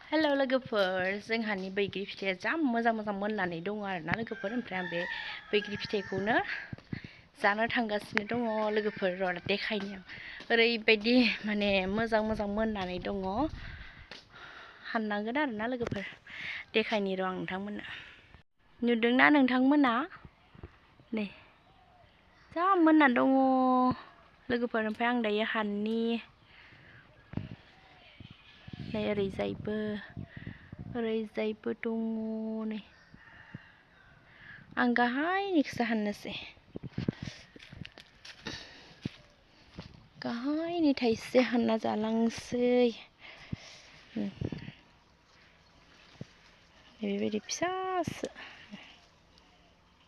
Hello लोगोफोर, जोंहानि बैग्रि फिथाइया जा मोजां मोननानै दङ आरोना लोगोफोर। ओमफ्राय आं बे बैग्रि फिथाइखौनो जानो थांगासिनो दङ लोगोफोर। र' देखायनि आं ओरैबायदि माने मोजां मोननानै दङ। हाननांगोन आरोना लोगोफोर, देखायनि र' आं नोंथांमोननो। नुदोंना नोंथांमोना? नै जा मोनना दङ लोगोफोर। ओमफ्राय आं दायो हाननि नै ओरैजायबो दङ नै। आं गाहायनिखौसो हाननोसै, गाहायनि थाइसे हानना जालांसै। बेबायदि फिसासो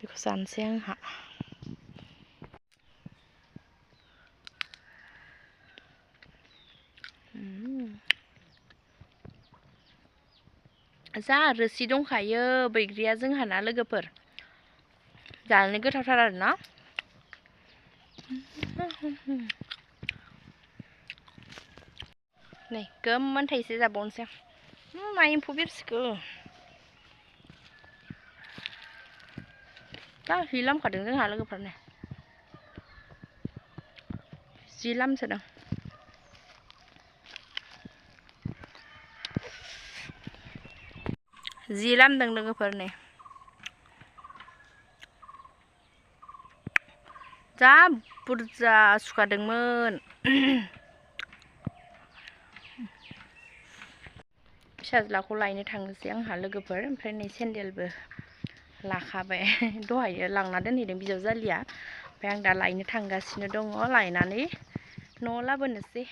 बेखौ जानोसै आंहा। जा रोसि दंखायो बैग्रिया जोंहाना लोगोफोर, जानो गोथावथार आरोना। नै गोमोन थाइसे जाबावनोसै आं। मा एम्फौ बिरसिखो जा हि लामखादों जोंहा लोगोफोर। नै जि लामसोदों। जि लामदों लोगोफोर। नै जा बुरजा सुखादोंमोन। फिसाज्लाखौ लायनो थांनोसै आंहा लोगोफोर। ओमफ्राय नै सेन्देलबो लाखाबाय, दहायो लांना दोनहैदों बिजावजालिया। ओमफ्राय आं दा लायनो थांगासिनो दङ, लायनानै न'आव लाबोनोसै।